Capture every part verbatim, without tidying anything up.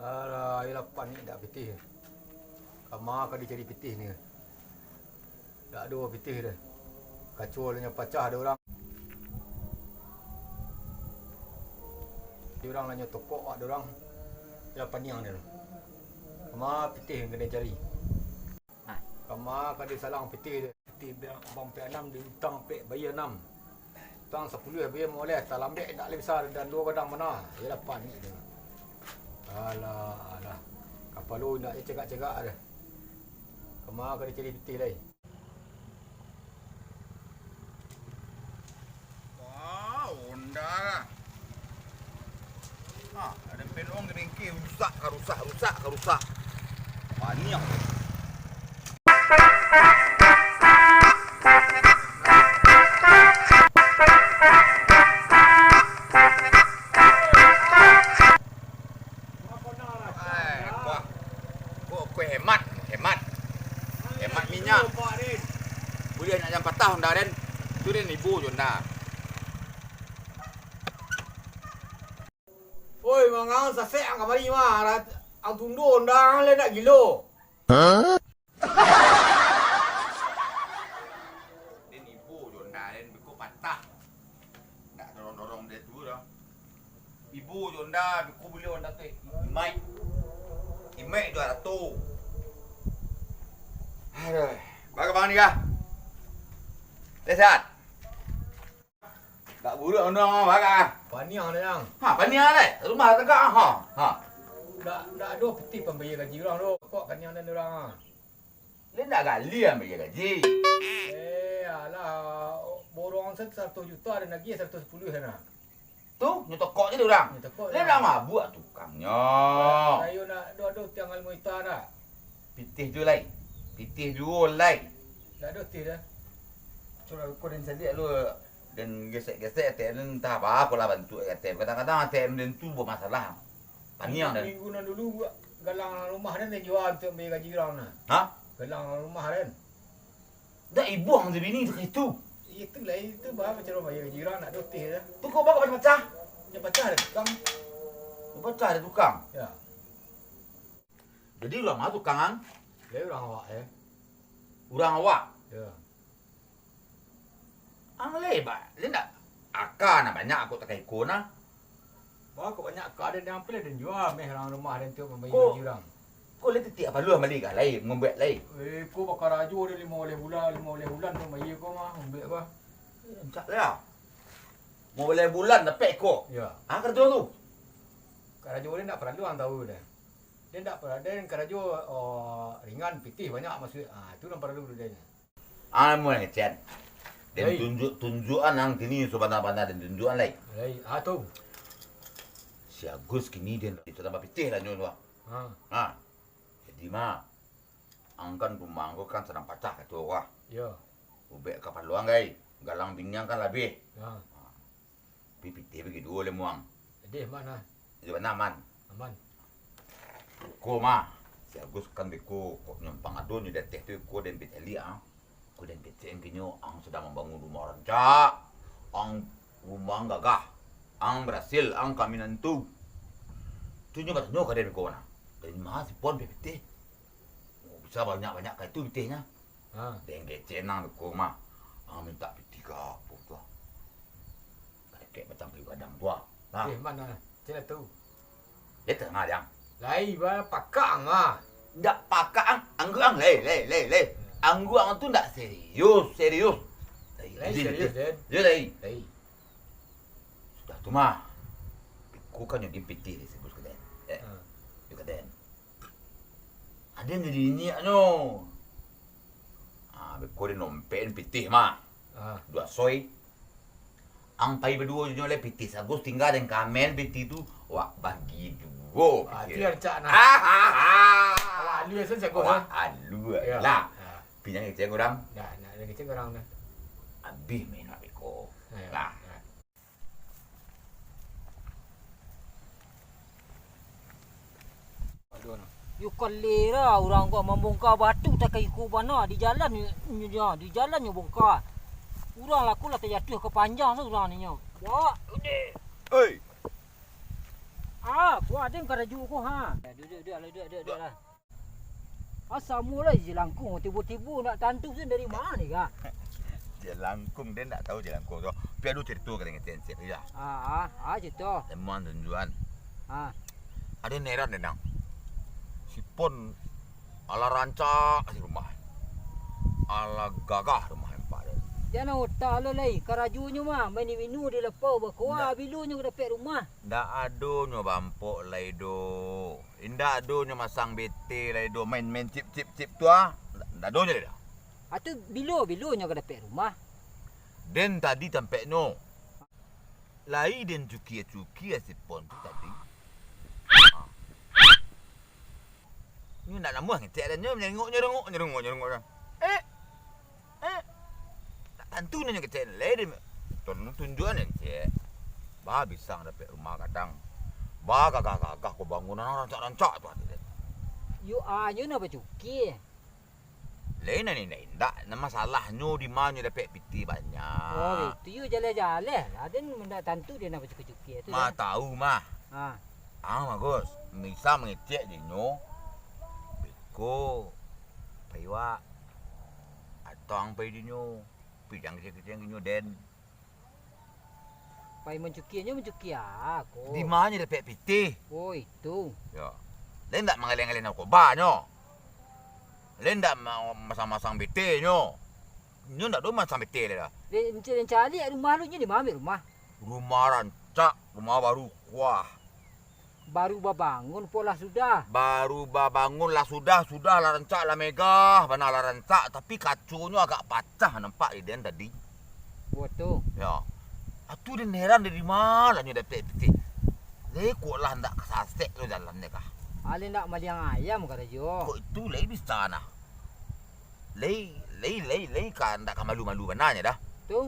Alah, iyolah paniang dak pitih. Kama ka dicari pitih ni? Dak ado pitih deh. Kacuali nyo pacah dek urang. Dek urang lah nyo tokok dek urang. Iyolah paniang deh. Kama pitih nan ka dicari? Kama ka disalang pitih deh. Pitih bang, bang pek anam di utang pek bayia anam. Utang sapuluah bayia limo baleh, talambek indak lai bisa dan duo gadang bana. Iyolah paniang tu. Alah, alah. Kapalo indak cegak-cegak deh. Kama ka dicari pitih lai? Wah, Honda lah. Ah, ado peluang ka bengke, rusak ka rusak, rusak ka rusak. Paniang. Ai, wah. Kok, kok hemat, hemat. Hemat minyak. Buliah nak jam patah Honda den. Tu den ibo jo Honda. Oi, mangang sasek ang kamari mah. Ang tundo Honda ang lai nak gilo. Den ibo jo Honda den beko patah. Ndak dorong-dorong den tu doh. Ibo jo Honda, beko buli Honda tu, Imaik. Imaik duo ratus. Aduh, bagaimana ni kah? Sehat? Dak buruak Honda mah, bagak ah. Paniang dah, Jang. Ha, paniang deh. Rumah tagak ah. Ha. Ha. Dak, dak ado pitih pambayia gaji urang tu. Kok paniang dah urang ah. Lai ndak gali ambo gaji. Eh, alah, borong sa-, saratuih juta dan lagi saratuih sapuluah sana. Tu, nyo tokok je dek urang. Nyo tokok. Lai ndak mabuak tukangnyo. Ayo nak ado, ado tiang limo juta nak. Pitih juo lai. Pitih juo lai. Ndak ado tih dah. Cubo ko den caliak lu, den gesek-gesek A T M den, antah apo lah bantuak A T M. Kadang-kadang A T M den tu bamasalah. Paniang den. Minggu nan dulu, galang rumah den, den jua untuak mambayia gaji urang nah. Ha? Galang rumah den. Dak ibuang tu bini tu ka itu. Itu lah, itu bah macam rumah mambayia gaji urang, nak dotih dah. Tu kok baa pacah-pacah? Nyo pacah dek tukang. Nyo pacah dek tukang? Ya. Jadi urang ma tukang ang? Lai urang awak, eh. Urang awak? Ya. Ang lai ba, lai ndak aka nan banyak kok takai ko nah. Ba kok banyak aka den, den ampia den jua meh urang rumah den tu mambayia gaji urang. Ko lai titiak paluah mali kah lai, mambuek lai. Eh, ko bakarajo den limo baleh bulan, limo baleh bulan tu mambayia ko mah, mambuek ko. Eh, rancak lah. Limo baleh bulan dapek ko. Ya. Ah, karajo tu? Karajo den ndak paralu ang tahu deh. Den ndak paralu, den karajo, oh, ringan, pitih banyak masuak. Ah, itu nan paralu tu den. Amuah, Cen. Den tunjuak-tunjuakan ang kini, sabana-bana den tunjuakan lai. Lai, ah, tu. Si Agus kini den sadang bapitih lah nyo tu. Ha. Ha. Jadi mah, ang kan rumah ang ko kan sadang pacah kato ko. Iyo. Ubek kapalo ang gai, galang bini ang kan labiah. Ha. Pi pitih bagi duo lai muang. Jadi, aman lah. Jadi, aman. Aman. Ko mah, si Agus kan beko, kok nyompang ado nyo di ateh tu, ko den bacaliak, ah. Ko den kecek ang kinyo, ang sadang mambangun rumah rancak. Ang rumah ang gagah. Ang barasil, ang ka minantu. Tu nyo batanyo ka den beko nah. Dari ma si Pon pitih? Oh, bisa banyak-banyak ka itu pitihnyo. Ha. Den kecek ang beko mah. Ang mintak pitih ka apo tu ah. Kadakek batang kayu gadang tu ah. Nah. Eh, ma? Cek lah tu. Di tangah, Jang. Lai, ba, pakak ang mah. Ndak pakak ang, angguak ang, lai, lai, lai, lai. Angguak ang tu ndak serius, serius. Lai, lai, serius, serius, Den. Yo, lai. Lai. Sudah tu mah. Beko kan nyo pitih di si Agus ka den. Eh, ha. Yo ka den. Aden jadi iniaknyo. Ah, beko den ompek pitih mah. Ah. Duo soi. Ang pai baduo jo nyo lai pitih si Agus, tingga den kamen pitih tu, wak bagi duo pitih. Ati rancak nah. Ah, ah, ah. Awak alua se si Agus, wak eh? Alua. Yo. Lah. Ah. Pinjam kecek urang. Dah, nak ada kecek urang dah. Abih main wak beko. Yo. Lah. Yo. Yo kalera urang ko mambongka batu takai ko bana di jalan nyo, nyo, di jalan nyo bongka. Urang lah ko lah tajatuah ka panjang tu urang ninyo. Wak, ude. Oi. Ah, kuaden karajo ko, ha. Duduak, duduak lah, duduak, duduak, duduak lah. Ah, samo lah jelangkung, tibo-tibo ndak tantu tu dari ma ni, kah? Jelangkung, den ndak tahu jelangkung tu. Tapi ado carito ka den ngecek-ngecek, ya. Ah, ah, ah, carito. Emang tunjuan. Ah. Ado neran den, Dang. Si Pon, alah rancak si rumah. Alah gagah rumah empak den. Jan otak lo lai, karajonyo mah, main minu di lapau bakoa, bilo nyo ka dapek rumah. Ndak ado nyo bampok lai do. Indak ado nyo masang B T lai do, main-main cip, cip, cip tu ah. Ndak, ndak ado nyo lai do. Atu bilo, bilo nyo ka dapek rumah? Den tadi tampeknyo. Lai den cukia-cukia si Pon tu tadi. Ah. Nyo ndak namuah ngecek den, nyo nyerengok, nyerengok, nyerengok, nyerengok. Eh, Eh, tak tantu nyo kecek lai deh. Tolong tunjuakan, cek. Ba, bisa dapek rumah gadang. Ba, gagah-gagah ko bangunan rancak-rancak tu ati den. Yo, anyo nan bacukia. Lai nan indak-indak, nan masalahnyo di ma nyo dapek pitih banyak. Oh, itu yo jaleh-jaleh lah. Den ndak tantu den nan bacukia-cukia tu. Ma tahu mah. Ha. Ah, bagus. Bisa mangecek dinyo. Beko, paiwak. Atau ang pai dinyo, pijang kecek-kecek inyo den. Pai mancukianyo mancukia ko. Di ma nyo dapek pitih? Oh, itu. Yo. Lai ndak mangaleh-ngaleh narkoba nyo. Lai ndak ma-, masang-masang B T nyo. Nyo ndak do masang B T lai dah. Den caliak rumah lu nyo di ma rumah? Rumah rancak, rumah baru, kuah. Baru babangun po lah sudah? Baru babangun lah sudah, sudah lah rancak, lah megah bana lah rancak, tapi kaconyo agak pacah nampak di den tadi. Buah tu. Yo. Atu den heran dari ma lah nyo dapek pitih. Lai kok lah ndak kasasek lo jalannyo kah? Alai ndak maliang ayam karajo. Kok itu lai bisa nah. Lai, lai, lai, lai ka ndak ka malu-malu bana nyo dah. Tu.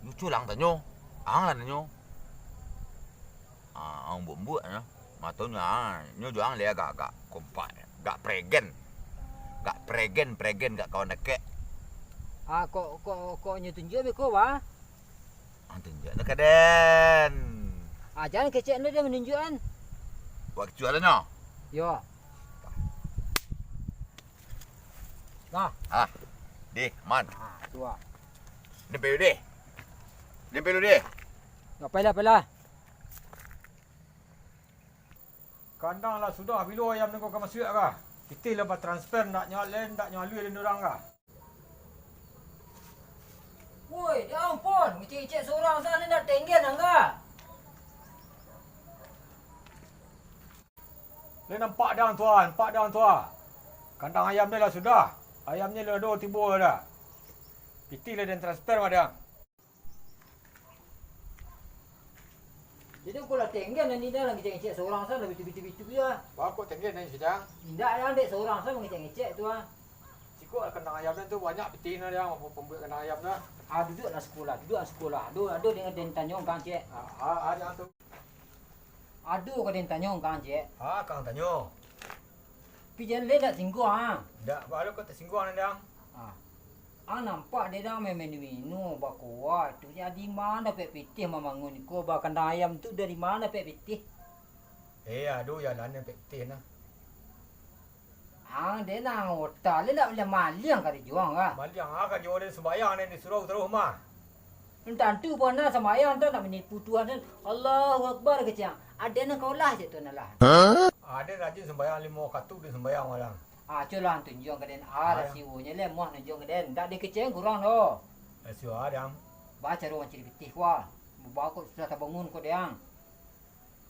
Lucu lah ang tanyo. Ang lah nanyo. Ah, ang buak-buak nyo. Matonyo ang, nyo jo ang lai agak-agak kompak. Gak pregen. Gak pregen, pregen gak kawan dakek. Ah, kok, kok, kok nyo tunjuak beko, bah? Ang tunjuak nyo ka den. Ah, jan kecek nyo den manunjuakan. Buek cualanyo. Yo. Nah. Ah, deh, man. Ah, tu ah. Nempel deh. Nempel deh. Yo, pailah, pailah. Kandang lah sudah, bilo ayam nangko ka masuak kah? Pitih lah batransfer, ndak nyo alun, ndak nyo alun den urang kah? Woi, ya ampun, ngecek-ngecek sorang sa, ni nak tenggen angga. Lai nampak dang tuan, nampak dang tuan. Kandang ayam ni lah sudah. Ayam ni lah do tibo dah. Pitih lah den transfer madang. Jadi, kok lah tenggen nan indak lah ngecek-ngecek sorang sa, lah bitu-bitu-bitu ya. Wah, kok tenggen nan sedang? Indak lah, dek sorang sa mangecek-ngecek tu ah. Ciko lah kandang ayam nan tu banyak pitih nan yang pambuek kandang ayam tu ah. Ah, duduk lah sekolah, duduk lah sekolah. Aduh, aduh, dengan den tanyong kang cek. Ah, ah, ah, jangan tu. Aduh, ka den tanyong kang cek. Ah, kang tanyo. Tapi jan leh dak singguang ah. Dak, baru kau tersingguang nan dang. Ah. Ang nampak dek dang main-main minu, bakoa tu. Jadi ma dapek pitih mambangun iko, bakandang ayam tu dari ma dapek pitih? Eh, ado jalan dapek pitih nah. Ang dek nang otak le nak maliang karajo ang kah? Maliang ah karajo den sumbayang den disuruh taruh mah. Tantu pernah sambayang tu nak manipu Tuhan tu. Allahu Akbar kecek ang. Ado nan kaulah je tu nalah. Ado rajin sumbayang limo wakatu den sumbayang malam. Ah, culah tunjuang ka den. Ah, rasionyo le moh nunjuang ka den. Ndak dikecek kurang doh. Rasio ah, dang. Ba caro mancari pitih ko ah. Ba kok sudah tabangun ko dang.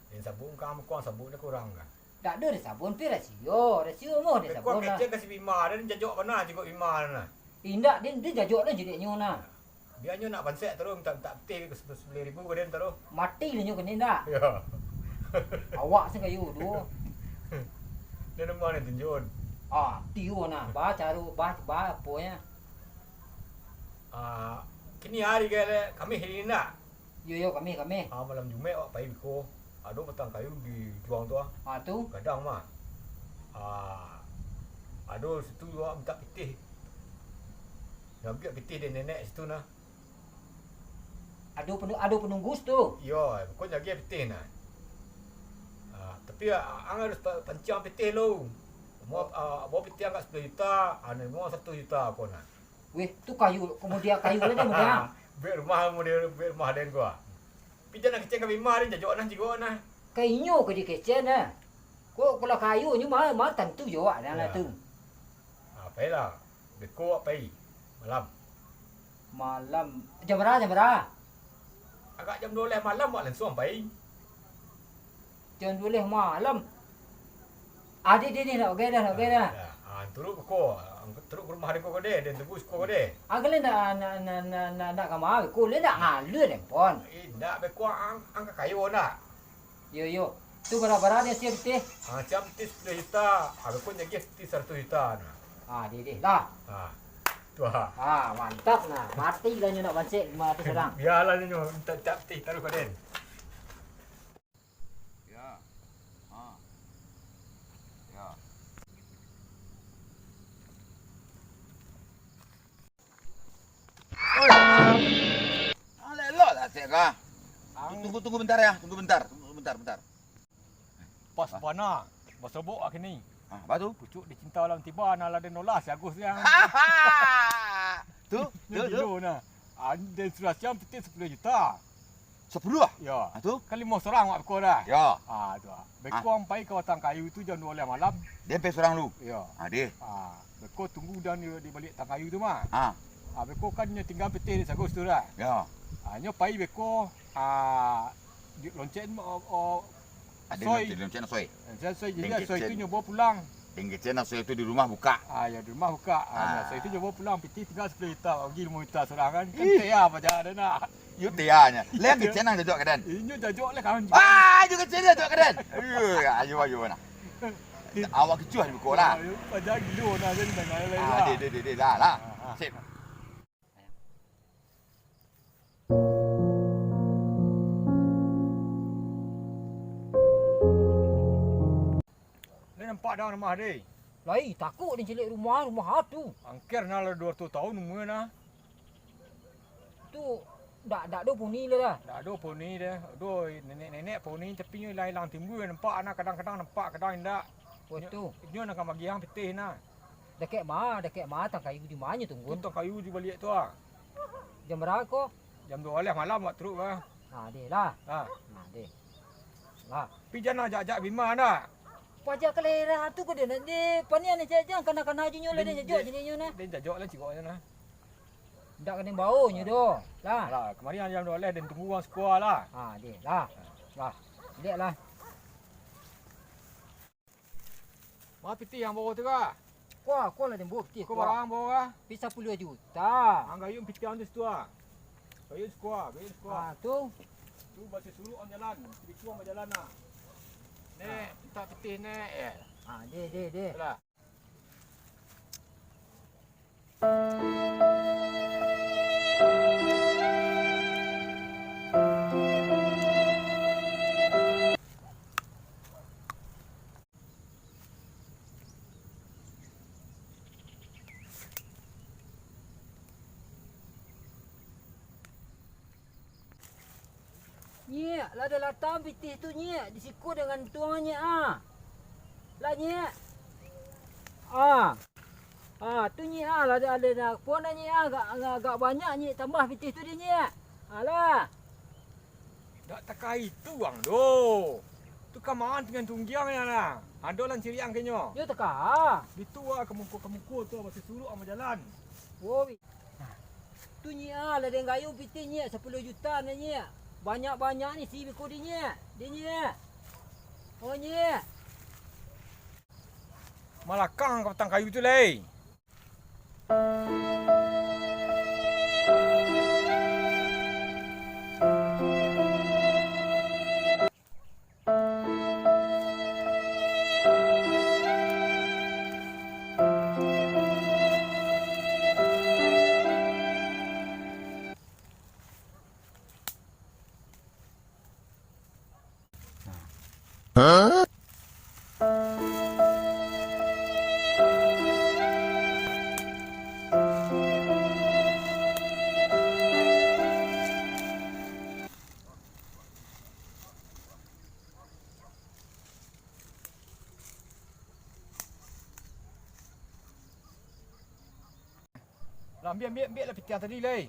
Den sabun ka muko sabun kurang ka. Dak ado disabun pi rasio, rasio moh disabun lah. Kecek ka si Bima, den jajok bana jikok Bima nah. Indak, den, den jajok lah jideknyo nah. Bianyo nak pansek taruh mintak-mintak pitih ka sapuluah ribu ka den taruh. Mati lah nyo kini ndak? Yo. Awak se kayo tu. Dia nama ni tunjun. Ah, tio nah, ba caro, ba, ba apo nyo? Ah, kini hari kali, Kamih hari ni ndak? Yo, yo, Kamih, Kamih. Ah, malam Jumaik awak pai biko. Ado batang kayu di juang tu ah. Ah, tu? Gadang mah. Ah, ado situ awak mintak pitih. Ngambiak pitih dek nenek situ nah. Ado penu-, ado penunggu tu. Iyo, beko nyagiah pitih nah. Ah, tapi, ah, ang harus pa-, panciang pitih lo. Mau, ah, mau pitih agak sapuluah juta, anu, mau saratus juta ko nah. Weh, tu kayu, kemudian kayu lah dia mudah. Buek rumah, kemudian buek rumah den ko. Pi jan nak kecek ka Bima, den jajok nah, jigo nah. Ka inyo ka dikecek nah. Ko, kalau kayu nyo mah, mah tantu jo awak nah, yo, lah tu. Ah, pailah. Beko awak pai. Malam. Malam. Jam bara, jam bara? Agak jam duo baleh malam awak lansuang pai. Jam duo baleh malam. Ah, deh, deh, deh, nak bagai dah, nak bagai dah. Ah, ah, turun beko, turun ka rumah den ko deh, den tunggu siko ko deh. Ah, kalian nak, nak, nak, nak, nak, nak ka ma beko, kalian nak ngalun den pon. Eh, ndak, beko ang, ang ka kayo ndak? Yo, yo. Tu bara-bara ni asia pitih? Ah, asia pitih sapuluah juta, ah, beko nyagiah pitih saratus juta nah. Ah, deh, deh, lah. Ah, tu ah. Ah, mantap nah. Mati lah nyo nak bansek limo ratuih surang. Bialah nyo, mintak pitih taruih ka den. Ya. Ha. Ya. Oi. Ah, elok lah, Cek, ah. Ang- Tunggu, tunggu bentar ya, tunggu bentar, tunggu bentar, bentar. Pas bana, basobok kini. Ah, apa tu? Pucuk dicinta alam tiba, nah lah den olah si Agus yang. Tu, tu, tu. Gilo nah. Ah, den sudah siam pitih sapuluah juta. Sapuluah? Yo. Ah, tu? Kan limo surang awak beko dah. Yo. Ah, tu ah. Beko ang pai ka batang kayu tu jam duo baleh malam. Den pai surang lu? Yo. Ah, deh. Ah, beko tunggu den di, di baliak batang kayu tu mah. Ah. Ah, beko kan nyo tingga pitih di sagus tu dah. Yo. Ah, nyo pai beko, ah, di lonceng, oh, oh, Ado soi. Lonceng, lonceng soi. Lonceng soi, jadi soi tu nyo bawa pulang. Den kecek nak soi tu di rumah buka. Ah, yo, di rumah buka. Ah, soi tu nyo bawa pulang, pitih tingga sapuluah juta, bagi limo juta surang kan. Kan tea paja ado nak. Yo tea nyo. Lah kecek nak jajok ka den. Inyo jajok lah kawan. Ah, yo kecek jajok ka den. Ayo, ayo, ayo nah. Awak kecuah di buko lah. Ayo, paja gilo nah, jadi dengar lain lah. Ah, deh, deh, deh, deh, lah, lah. Ah, ah. Sip. Lai nampak dang rumah deh? Lai, takuk den caliak rumah, rumah a tu. Angker nah lah duo ratuih taun umua nah. Tu, dak, dak ado puni lah dah. Dak ado puni deh. Ado nenek-nenek puni, tapi nyo ilang-ilang timbua, nampak nah, kadang-kadang nampak, kadang indak. Oh, tu. Nyo, nyo nan ka magiah pitih nah. Dakek ma, dakek ma, batang kayu di ma nyo tunggu? Tu batang kayu di baliak tu ah. Jam bara ko? Jam duo baleh malam awak turun ka. Ha, deh lah. Ha. Ha, deh. Lah. Pi jan ajak-ajak Bima ndak? Pajak kalera tu ko den, deh, panian ni jajang kana-kana ajo nyo lah, den jajok jadi nyo nah. Den jajok lah cikok nyo nah. Ndak ka den bao nyo doh. Lah. Lah, kamarian jam duo baleh den tunggu urang sukua lah. Ha, deh lah. Lah. Liek lah. Ma pitih ang bao tu ka? Ko, ko lah den bao pitih ko. Ko bara ang bao ka? Pitih sapuluah juta. Ang gayuang pitih ang tu situ ah. Gayuang sukua, gayuang sukua. Ah, tu. Tu basuruak ang jalan, pitih ang bajalan ah. Nek, mintak pitih nek, eh. Ah, deh, deh, deh. Lah. Nyiak, lah ado latang pitih tu, Nyiak, di siko dengan tuang, Nyiak, ah. Lah, Nyiak. Ah. Ah, tu, Nyiak, ah, lah ado, ado nah. Puang dah, Nyiak, ah, agak, agak, agak banyak, Nyiak, tambah pitih tu di, Nyiak. Alah. Dak takai tu ang doh. Tu kamaan dengan tunggiang ya nah. Ado lan ciriang kenyo. Yo taka. Ditu ah, ka muko, ka muko tu, basuruak ang bajalan. Oh, wi. Tu, Nyiak, ah, lah den gayuang pitih, Nyiak, sapuluah juta nah, Nyiak. Banyak-banyak ni si biko di, Nyiak. Di, Nyiak. Oh, Nyiak. Malakang ka batang kayu tu lai. Ambiak, ambiak, ambiak lah pitih tadi lai.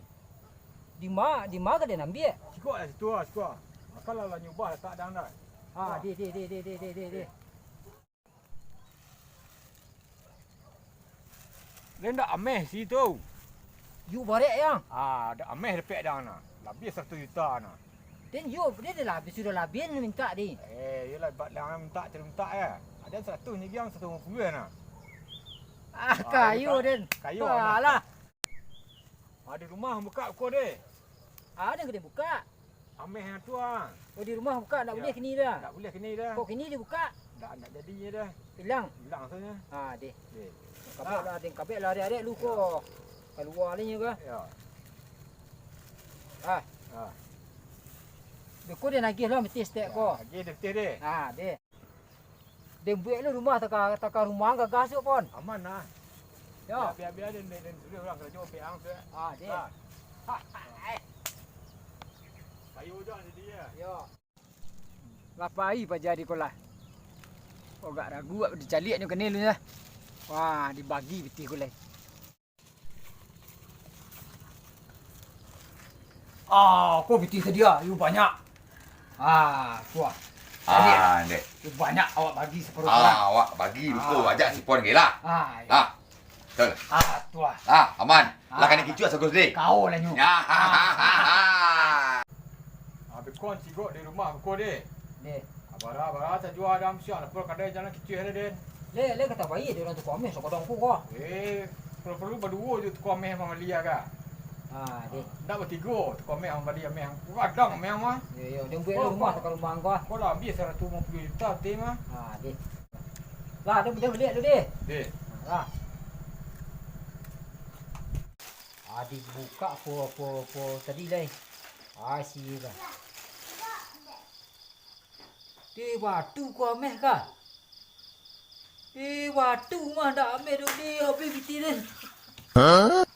Di ma, di ma ka den ambiak? Siko lah situ lah, siko lah. Mako lah, lah nyubah latak dang dah. Ah, deh, deh, deh. Lai ndak ameh situ. Yu barek, Yang. Ah, ndak ameh dapek dang nah. Labiah saratuih juta nah. Den, yo, den dah labiah, sudah labiah mintak, den. Eh, iyolah, bat dang mintak, cari mintak ya. Ada saratuih ni, Yang, saratuih limo puluah nah. Ah, kayo, den. Kayo. Alah. Ah, di rumah buka ko deh. Ada ka den buka? Ameh tu ah. Oh, di rumah buka, ndak buliah kini dah. Ndak buliah kini dah. Kok kini dibuka? Ndak, ndak jadi dah. Ilang. Ilang rasonyo. Ah, deh. Deh. Kabek lah, deh, kabek lah, arek-arek lu ko. Kalua lah nyo kah? Yo. Ah. Ah. Deh, ko den agiah lah pitih saketek ko. Agiah deh pitih deh. Ah, deh. Den buek lu rumah taka, taka rumah gagah suak pon. Aman nah. Yo. Bia, bia, bia den, den, den suruah urang karajo peang tu. Ah, deh. Ah. Kayu jo jadi ya. Yo. Lapai paja di kolah. Ogak ragu awak dicaliak nyo kanai lu nya. Wah, dibagi pitih gulai. Ah, ko pitih sadia, yu banyak. Ah, tu ah. Ah, caliak. Dek. Yu banyak awak bagi saparuah. Ah, awak bagi ruko ajak sipon ge lah. Ah, iyo. Ah, betul. Ah, tu ah. Ah, aman. Lah kanai kicuah sagus deh. Kau lah nyo. Ya. Ah. Abih kon cigok di rumah buko deh. Deh. Bara-bara tajua dam siang lapor kadai jalan kicuah deh, Den. Le, le, kata bayi dek urang tukang ameh sagadang ko. Eh, perlu-perlu baduo jo tukang ameh mambali ka. Ah, deh. Ndak batigo tukang ameh mambali ameh. Gadang ameh mah. Yo, yo, den buek rumah ka rumah ko. Ko lah abih saratuih limo puluah juta ti mah. Ah, deh. Lah, den, den baliak dulu deh. Deh. Lah. Ah, dibuka ko, ko, ko tadi lai. Ah, si dah. Di batu ko ameh ka? Di batu mah ndak ameh doh, di abih pitih deh. Hah?